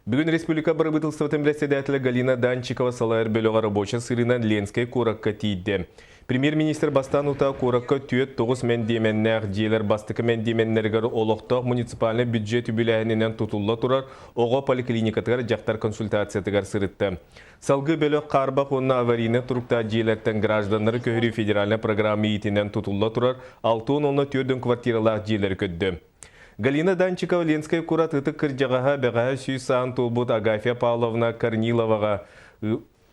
Бүгүн республика бырабыыталыстыбатын председателэ Галина Данчикова салайар бөлөҕө рабочай сырыынан Ленскэй куоракка тиийдэ. Премьер-министр бастаан утаа куоракка 4-9 мэндиэмэннээх дьиэлэр бастакы мэндиэмэннэригэр олохтоох муниципальнай бюджет үбүлээһининэн тутулла турар оҕо поликлиникатыгар дьахтар консультациятыгар сырытта. Салгыы бөлөх хаарбах уонна аварийнай туруктаах дьиэлэртэн гражданнары көһөрүү федеральнай программа иитинэн тутулла турар 64 квартиралаах дьиэлэри көрдө. Галина Данчикова Ленскэй куорат ытык кырдьаҕаһа бэҕэһээ 100 сааһын туолбут Агафья Павловна Корниловаҕа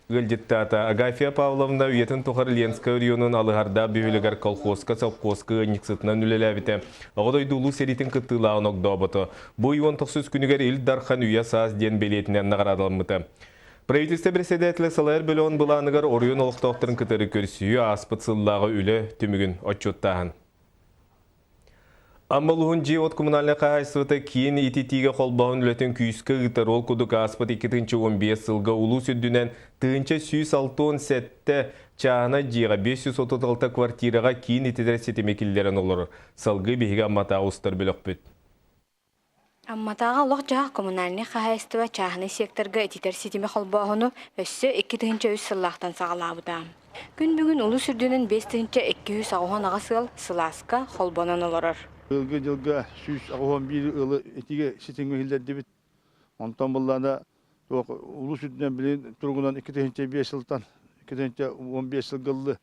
ыалдьыттаата. Агафья Павловна үйэтин тухары Ленскэй оройуонун Алыһардаах бөһүөлэгэр колхозка, совхозка ыанньыксытынан үлэлээбитэ. Оҕо дойду улуу сэриитин кыттыылааҕын огдообото. Бу ый 19 күнүгэр Ил Дархан Үйэ саас диэн бэлиэтинэн наҕараадаламмыта. Правительство председателэ салайар бөлөҕүн былааныгар оройуон олохтоохторун кытары көрсүһүү ааспыт сыллааҕы үлэ түмүгүн отчуоттааһын. Амма улууһун дьиэ-уот коммунальнай хаһаайыстыбата киин ититиигэ холбооһун үлэтин күүскэ ыытар. Ол курдук ааспыт 2015 сылга улуус үрдүнэн 1167 чааһынай дьиэҕэ 536 квартираҕа киин ититэр ситими киллэрэн олорор. Салгыы биһиги Амматааҕы устар бөлөхпүт. Амматааҕы олох-дьаһах коммунальнай хаһаайыстыба чааһынай секторга ититэр ситими холбооһуну өссө 2003 сыллаахтан саҕалаабыта. Күн бүгүн улуус үрдүнэн 5288 ыал сылааска холбонон олорор. Быйылгы дьылга 181 ыалы итигэ ситимҥэ киллэрдибит. Онтон быллаана туох улуус үрдүнэн билигин туругунан 2005 сылтан 2015 сылга ыллы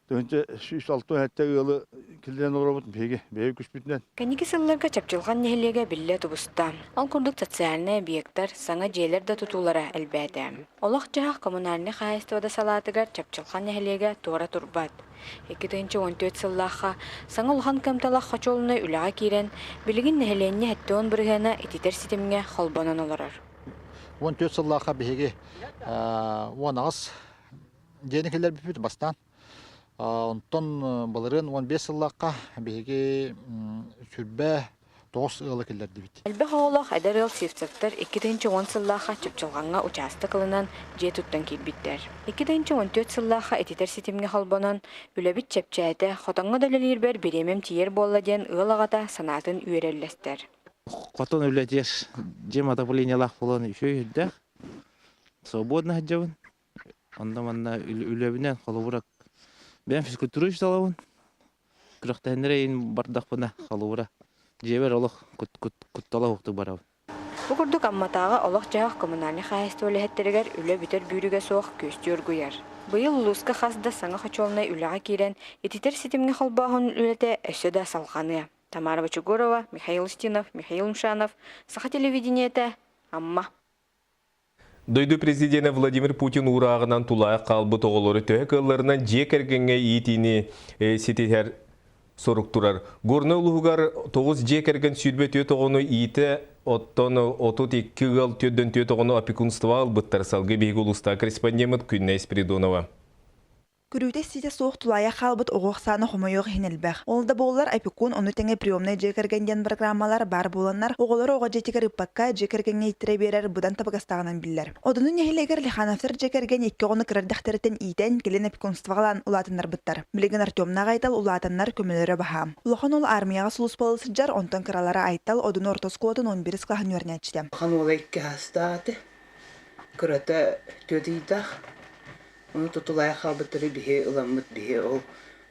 1167 ыалы киллэрэн олоробут биһиги бэйэ күспүтүнэн. Кэнники сылларга Чапчылҕан нэһилиэгэ биллэ тубуста. Ол курдук социальнай объектар, саҥа дьиэлэр да тутуулара элбээтэ. Олох-дьаһах коммунальнай хаһаайыстыба да салаатыгар Чапчылҕан нэһилиэгэ туора турбат. 2014 сыллаахха саҥа улахан кыамталаах хочуолунай үлэҕэ киирэн, билигин нэһилиэнньэ 70 бырыһыана ититэр ситимҥэ холбонон олорор. 14 сыллаахха биһиги 18 Дьиэни киллэрбиппит бастаан. Онтон былырыын 15 сыллаахха биһиги сүрбэ тоҕус ыалы киллэрдибит. Элбэх оҕолоох эдэр ыал Сивцевтэр 2010 сыллаахха Чыпчылҕаҥҥа учаастак ылынан дьиэ туттан киирбиттэр. 2014 сыллаахха ититэр ситимҥэ холбонон, үлэбит чэпчээтэ, хотоҥҥо да үлэлиирбэр бириэмэм тиийэр буолла диэн ыал аҕата санаатын үөрэ үллэстэр. Хотон үлэтигэр дьиэм отоплениелаах буолан үчүгэй үрдээх. Свободно сылдьабын. Онно-манна үлэбинэн холобура бэйэм физкультура учууталабын. Күрэхтэһиннэр эйин бардахпына холобура дьиэбэр олох куттала суохтук барабын. Бу курдук Амматааҕы олох-дьаһах коммунальнай хаһаайыстыба үлэһиттэригэр үлэ бүтэр бүүрүгэ суох күөстүү оргуйар. Быйыл улууска хас да саҥа хочуолунай үлэҕэ киирэн, ититэр ситимҥэ холбооһун үлэтэ өссө да салҕаныа. Тамара Бочугурова, Михаил Устинов, Михаил Мшанов, Саха телевидениетэ, Амма. Дойду президенэ Владимир Путин уурааҕынан тулаайах хаалбыт оҕолору төһө кыалларынан дьиэ кэргэҥҥэ иитиини ситиһэр сорук турар. Горнай улууһугар 9 дьиэ кэргэн 24 оҕону иитэ, оттон 32 ыал 44 оҕону опекунствоҕа ылбыттар. Салгыы биһиги улуустааҕы корреспондеммыт Күннэй Спиридонова. Көрүүтэ-истиитэ суох тулаайах хаалбыт оҕо ахсаана хомойуох иһин элбэх. Ол да буоллар, опекун, ону тэҥэ приемнай дьиэ кэргэн диэн программалар баар буоланнар, оҕолору оҕо дьиэтигэр ыыппакка, дьиэ кэргэҥҥэ ииттэрэ биэрэр быдан табыгастааҕынан биллэр. Одуну нэһилиэгэр Лихановтар дьиэ кэргэн икки оҕону кыра эрдэхтэриттэн иитэн, кэлин опекунствоҕа ылан улаатыннарбыттар. Билигин Артемнаах Айтал улаатаннар көмөлөрө баһаам. Улахан уол аармыйаҕа сулууспалыы сылдьар, онтон кыралара Айтал Одуну орто оскуолатын 11 кылааһын үөрэнээччитэ. Улахан уола икки саастаах этэ, кырата түөрт ыйдаах. Ону тутулаайах хаалбыттары биһи ыламмыт биһи ол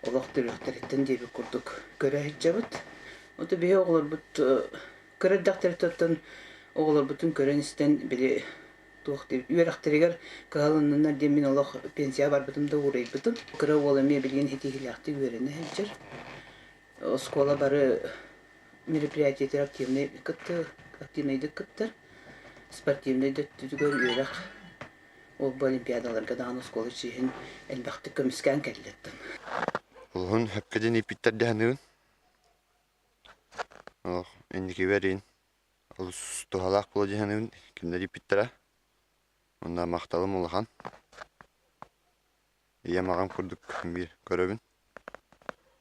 олох төрүөхтэриттэн диэбит курдук көрө сылдьабыт. Ото биһи оҕолорбут кыра эрдэхтэриттэн оҕолорбутун көрөн-истэн били туох диэбит үөрэхтэригэр кыһалынныннар диэн мин олох пенсияҕа барбытым да уурайбытым. Кыра уол эмиэ билигин ситиһиилээхтик үөрэнэ сылдьар. Оскуола бары мероприятиетыгар активнай кытты активнайдык кыттар. Спортивнай да өттүгэр үөрэх Ол бу олимпиадаларга даҕаны оскуола чиэһин элбэхтик көмүскээн кэллэттим. Улуһун хөпкө диэн ииппиттэр дэһэныгын. Олох инникибэр иин олус туһалаах буола дьаһаныгын кинилэр ииппиттэрэ. Онно махталым улахан. Ийэм аҕам курдук биир көрөбүн.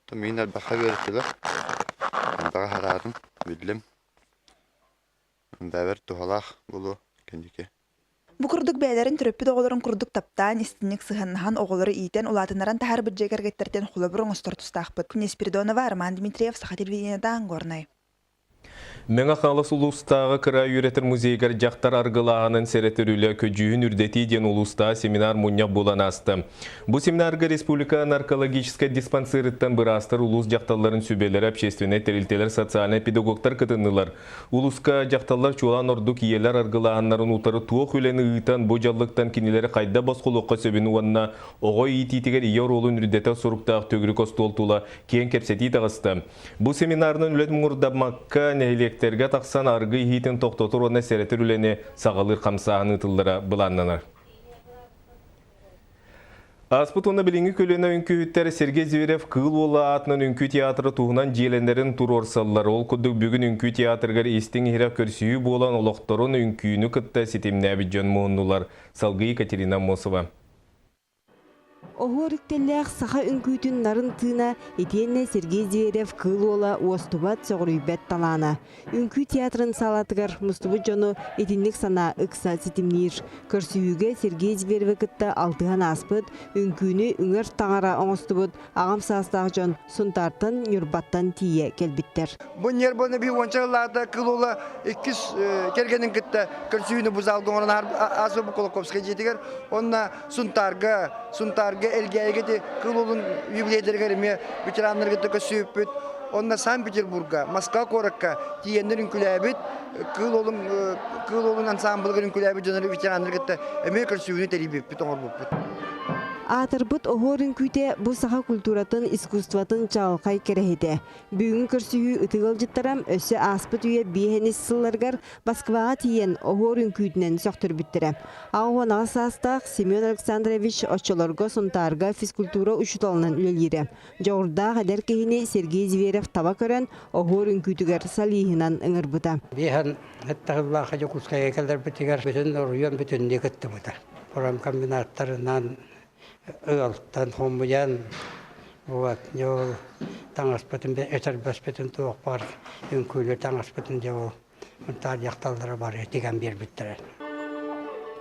То миин элбэххэ үөрэттилэр. Элбэҕи хараатым, биллим. Бэбэр туһалаах буолуо кэнники. Бу курдук бэйэлэрин төрөппүт оҕолорун курдук таптаан, истиҥник сыһыаннаһан, оҕолору иитэн, улаатыннаран таһаарбыт дьиэ кэргэттэртэн холобур оҥостор тустаахпыт. Күнэ Спиридонова, Роман Дмитриев, Саха телевидениета, Горнай. Мэҥэ Хаҥалас улуустааҕы кыра үөрэтэр музейыгар дьахтар аргылааһынын сэрэтэр үлэ көдьүүһүн үрдэтии диэн улуустааҕы семинар мунньах буолан ааста. Бу семинарга республика наркологическай диспансерыттан быраастар улуус дьахталларын сүбэлэрэ, общественнай тэрилтэлэр, социальнай педагогтар кытыннылар. Улууска дьахталлар чуолаан ордук ийэлэр аргылааһыннарын утары туох үлэни ыытан бу дьаллыктан кинилэри хайдах босхолуохха сөбүн уонна оҕо иитиитигэр ийэ оруолун үрдэтэр соруктаах төгүрүк остуол тула киэҥ кэпсэтии таҕыста. Бу семинарынан үлэ муҥурдаммакка нэһилиэктэргэ тахсан аргы иһиитин тохтотор уонна сэрэтэр үлэни саҕалыыр хамсааһын ыытыллара былааннанар. Ааспыт уонна билиҥҥи көлүөнэ үҥкүүһүттэр Сергей Зверев Кыыл Уола аатынан үҥкүү театра туһунан дьиэлэнэрин туруорсаллар. Ол курдук бүгүн үҥкүү театрыгар истиҥ-иһирэх көрсүһүү буолан олохторун үҥкүүнү кытта ситимнээбит дьон муһуннулар. Салгыы Екатерина Аммосова. Оһуор үктэллээх саха үҥкүүтүн нарын тыына итиэннэ Сергей Зверев Кыыл Уола уостубат, сөҕүрүйбэт талаана. Үҥкүү театрын саалатыгар мустубут дьону итинник санаа ыкса ситимниир. Көрсүһүүгэ Сергей Зверевы кытта алтыһан ааспыт, үҥкүүнү үҥэр таҥара оҥостубут аҕам саастаах дьон Сунтаартан, Ньурбаттан тиийэ кэлбиттэр. Бу нерваны би уонча сыллаата Кыыл Уола иккис кэргэнин кытта көрсүһүүнү бу залга оҥорон ааспыт Кулаковскай дьиэтигэр. Онно Сунтаарга, Сунтаарга Элгээйигэ ити Кыыл Уолун юбилейдарыгар эмиэ ветераннары кытта көрсүбүппүт. Онно Санкт-Петербурга, Москва куоракка тиийэннэр үҥкүүлээбит, Кыыл Уолун Кыыл Уолун ансаамбылыгар үҥкүүлээбит дьоннору ветераннары кытта эмиэ көрсүһүүнү тэрийбиппит, оҥорбуппут. Аатырбыт оһуор үҥкүүтэ бу саха культуратын, искусствотын чаҕылхай кэрэһитэ. Бүгүҥҥү көрсүһүү ытык ыалдьыттара өссө ааспыт үйэ биэһэнис сылларыгар Москваҕа тиийэн оһуор үҥкүүтүнэн сөхтөрбүттэрэ. 88 саастаах Семен Александрович оччолорго Сунтаарга физкультура учууталынан үлэлиирэ. Дьоҕурдаах эдэр киһини Сергей Зверев таба көрөн, оһуор үҥкүүтүгэр солиһынан ыҥырбыта. Биэһэн ыттаһыллаах Дьокуускайга кэлэрбитигэр бүтүн оройуон бүтүннүү кыттыбыта. Промкомбинаттарынан ыалтан хомуйан вот дьэ таҥаспытын этэрбэспитин туох баар үҥкүүлүү таҥаспытын дьэ ол Мунтаар дьахталлара бары тигэн биэрбиттэрэ.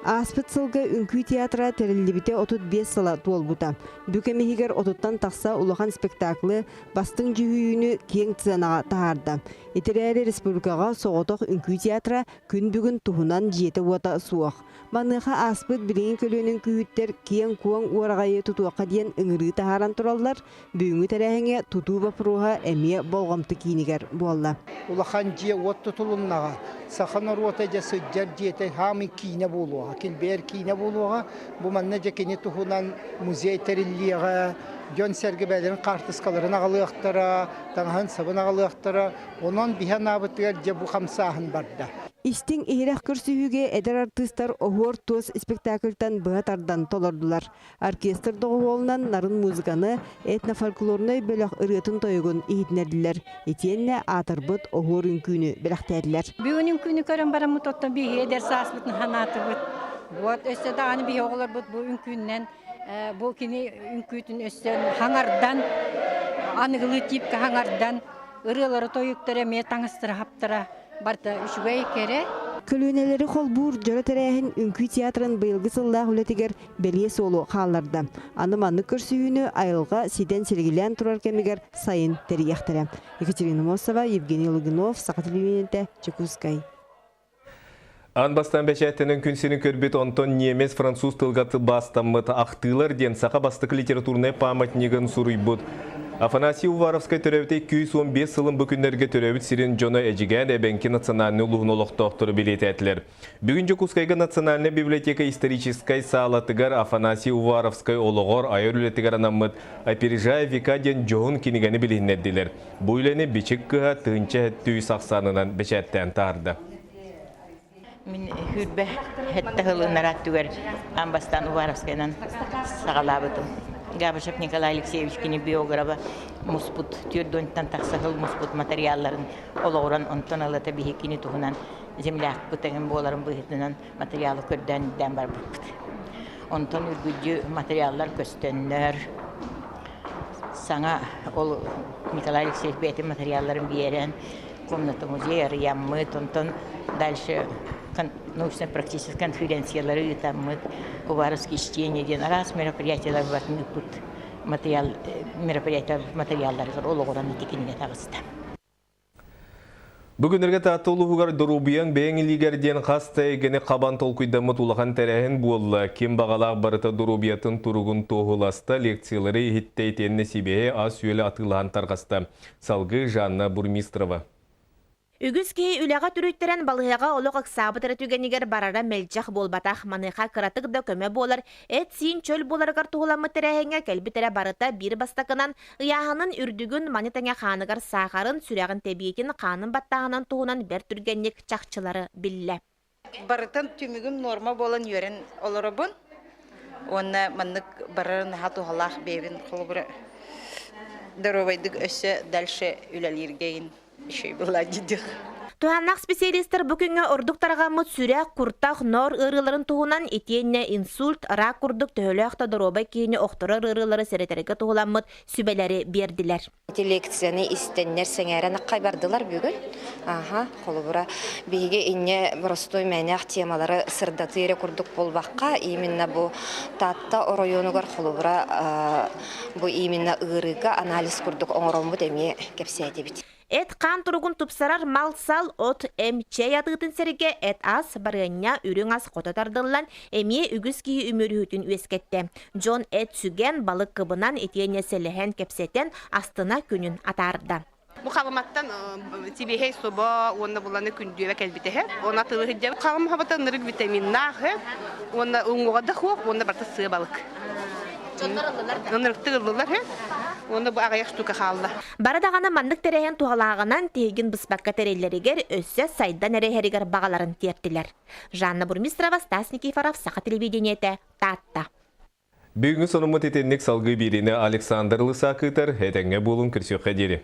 Ааспыт сылга Үҥкүү театра тэриллибитэ 35 сыла туолбута. Бүк эмиһигэр отуттан тахса улахан спектаклы, бастыҥ дьүһүйүүнү киэҥ сценаҕа таһаарда. Ити эрээри республикаҕа соҕотох Үҥкүү театра күн бүгүн туһунан дьиэтэ-уота суох. Маныаха ааспыт билиҥҥи көлүөнэ үҥкүүһүттэр киэҥ-куоҥ уораҕайы тутуохха диэн ыҥырыы таһааран тураллар, Бүгүҥҥү тэрээһиҥҥэ тутуу боппуруоһа эмиэ болҕомто киинигэр буолла. Улахан дьиэ-уот тутулуннаҕа, саха норуота дьэ сылдьар дьиэтэ хаамый киинэ буолуоҕа, килбэйэр киинэ буолуоҕа. Бу манна дьэ кини туһунан музей тэриллиэҕэ, дьон-сэргэ бэйэлэрин хаартыскаларын аҕалыахтара, таҥаһын-сабын аҕалыахтара. Онон биһи анаабытыгар дьэ бу хамсааһын барда. Истиҥ иһирэх көрсүһүүгэ эдэр артыыстар Оһуор туос спектакльтан быһа тардан толордулар. Оркестр доҕуһуолунан нарын музыканы, этнофольклорнай бөлөх ырыатын-тойугун иһитиннэрдилэр. Итиэннэ аатырбыт оһуор үҥкүүнү бэлэхтээтилэр. Бүгүн үҥкүүнү көрөн бараммыт оттон биһиги эдэр сааспытын санаатыбыт. Вот өссө даҕаны биһи оҕолорбут бу үҥкүүннэн бу кини үҥкүүтүн өссө хаҥардан аныгылыы тиипкэ хаҥардан ырыалары тойуктары эмиэ таҥастара хаптара барыта үчүгэй кэрэ. Көлүөнэлэри холбуур дьоро тэрээһин үҥкүү театрын быйылгы сыллаах үлэтигэр бэлиэ суолу хаалларда. Аны маннык көрсүһүүнү айылҕа ситэн-силигилээн турар кэмигэр сайын тэрийиэхтэрэ. Екатерина Мосова, Евгений Лугинов, Саха телевидениетэ, Дьокуускай. Аан бастаан бэчээттэнэн күн сирин көрбүт, онтон немец француз тылга тылбаастаммыт «Ахтыылар» диэн саха бастакы литературнай памятнигын суруйбут Афанасий Уваровскай төрөөбүтэ 215 сылын бу күннэргэ төрөөбүт сирин дьоно Эдьигээн эбэҥки национальнай улууһун олохтоохторо бэлиэтээтилэр. Бүгүн Дьокуускайга Национальнай библиотека историческай саалатыгар Афанасий Уваровскай олоҕор айар үлэтигэр анаммыт «Опережая века» диэн дьоһун кинигэни билиһиннэрдилэр. Бу үлэни Бичик кыһа тыһыынча үс ахсаанынан бэчээттээн таһаарда. Мин хүрбэ хэтте хылыннараат түгэр аан бастаан Уваровскайынан саҕалаабытым. Габышев Николай Алексеевич кини биографа муспут, түөрт уонтан тахса сыл муспут материалларын олоҕуран онтон ылата биһи кини туһунан землякпыт эҥин буоларын быһыытынан материалы көрдөөн ирдээн барбыппыт. Онтон үргүлдьү материаллар көстөннөр, саҥа ол Николай Алексеевич бэйэтин материалларын биэрэн, комната музей арыйаммыт, онтон дальше научно-практическай конференциялары ыытаммыт, Уваровские чтения диэн араас мероприятиялар батын ыыппыт материал мероприятия материалларыгар олоҕуран ити кинигэ таҕыста. Бу күннэргэ Таатта улууһугар Доруобуйаҥ бэйэҥ илиигэр диэн хас да эйгэни хабан толкуйдаммыт улахан тэрээһин буолла. Ким баҕалаах барыта доруобуйатын туругун туоһуласта, лекциялары иһиттэ итиэннэ сибиэһэй ас-үөл атыылаһан тарҕаста. Салгыы Жанна Бурмистрова. Үгүс киһи үлэҕэ түрүйтэрэн балыыһаҕа олох ыксаабыт эрэ түгэнигэр барара мэлдьэх буолбатах. Маныаха кыратык да көмө буолар, эт-сиин чөл буоларыгар туһуламмыт тэрээһиҥҥэ кэлбит эрэ барыта биир бастакынан ыйааһынын үрдүгүн, маны тэҥэ хааныгар саахарын, сүрэҕин тэбиитин, хаанын баттааһынын туһунан бэрт түргэнник чахчылары биллэ. Барытын түмүгүм нуорма буолан үөрэн олоробун. Уонна маннык барара наһаа туһалаах бэйэбин холобура доруобайдык өссө дальше үлэлииргэ Еще была дидих. Туһааннаах специалистар бу күҥҥэ ордук тарҕаммыт сүрэх, куртах, ноор ыарыыларын туһунан итиэннэ инсульт, рак курдук төһөлөөх да доруобай киһини охторор ыарыылары сэрэтэргэ туһуламмыт сүбэлэри биэрдилэр. Ити лекцияны истэннэр сэҥээрэн аккай бардылар бүгүн. Аха, холобура, биһиги инньэ боростуой мээнээх темалары сырдатыы эрэ курдук буолбакка, именно бу Таатта оройуонугар холобура Бу именно ыарыыга анализ курдук оҥороммут эмиэ кэпсээтибит. Эт-хаан туругун тупсарар мал-сал, от, эм, чэй атыытын сэргэ эт-ас, барыанньа, үрүҥ ас хото тардыллан, эмиэ үгүс киһи үмүөрүһүүтүн үөскэттэ. Дьон эт сүгэн, балык кыбынан, итиэннэ сэлэһэн, кэпсэтэн, астына күнүн атаарда. Бу Халыматтан сибиэһэй собо уонна буланы күндүөбэ кэлбитэһэ. Уонна атылы сылдьабыт. Халым хабата ынырык витаминнаах уонна уҥуоҕа да суох уонна барыта сыа балык. Ынырыктык ыллылар уонна бу аҕыйах штука хаалла. Бары даҕаны маннык тэрээһин туһалааҕынан тиһигин быспакка тэриллэригэр өссө сайдан эрэ иһэригэр баҕаларын тиэртилэр. Жанна Бурмистрова, Стас Никифоров, Саха телевидениетэ, Таатта. Бүгүҥҥү сонуммут итинник салгыы биэриини Александр Лысак ыытар. Этэҥҥэ буолуҥ, көрсүөххэ диэри.